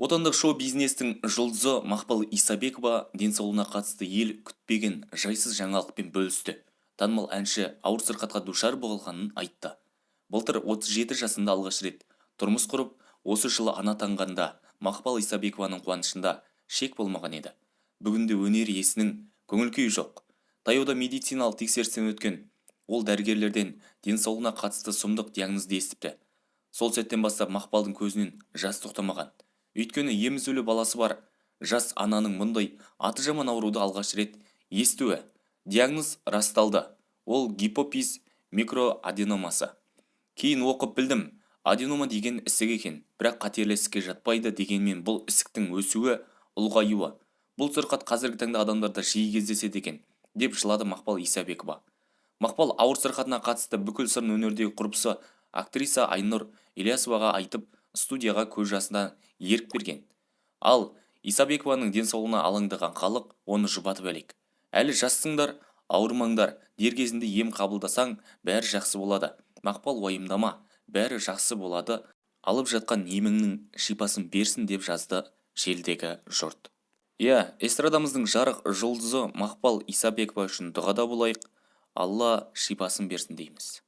Отандық шоу-бизнестің жұлдызы Мақпал Исабекова денсаулығына қатысты ел күтпеген жайсыз жаңалықпен бөлісті. Танымал әнші ауыр сырқатқа душар болғанын айтты. Былтыр 37 жасында алғаш рет тұрмыс құрып, осы жылы ана атанғанда Мақпал Исабекованың қуанышында шек болмаған еді. Бүгінде өнер иесінің көңіл күйі жоқ. Таяуда медициналық тексерістен өткен ол дәрігерлерден денсаулығына қатысты сұмдық диагнозды естіпті. Сол сәттен бастап Мақпалдың көзінен жас тоқтамаған. Өйткені емізулі баласы бар жас ананың мұндай аты жаман ауруды алғаш рет естуі. Диагноз расталды. Ол гипофиз микроаденомасы. Кейін оқып білдім, аденома деген ісік екен, бірақ қатерлі ісікке жатпайды. Дегенмен бұл ісіктің өсуі, ұлғаюы. Бұл сырқат қазіргі таңда адамдарда жиі кездеседі екен, деп жылады Мақпал Исабекова. Мақпал ауыр сырқатына қатысты бүкіл сырын өнердегі құрбысы, актриса Айнұр Ильясоваға айтып, студияға көз жасына ерік берген. Ал Исабекованың денсаулығына алаңдаған халық оны жұбатып әлек. Әлі жассыңдар, ауырмаңдар, дер кезінде ем қабылдасаң, бәрі жақсы болады. Мақпал, уайымдама, бәрі жақсы болады, алып жатқан еміңнің шипасын берсін, деп жазды желідегі жұрт. Иә, эстрадамыздың жарық жұлдызы Мақпал Исабекова үшін дұғада болайық, Алла шипасын берсін дейміз.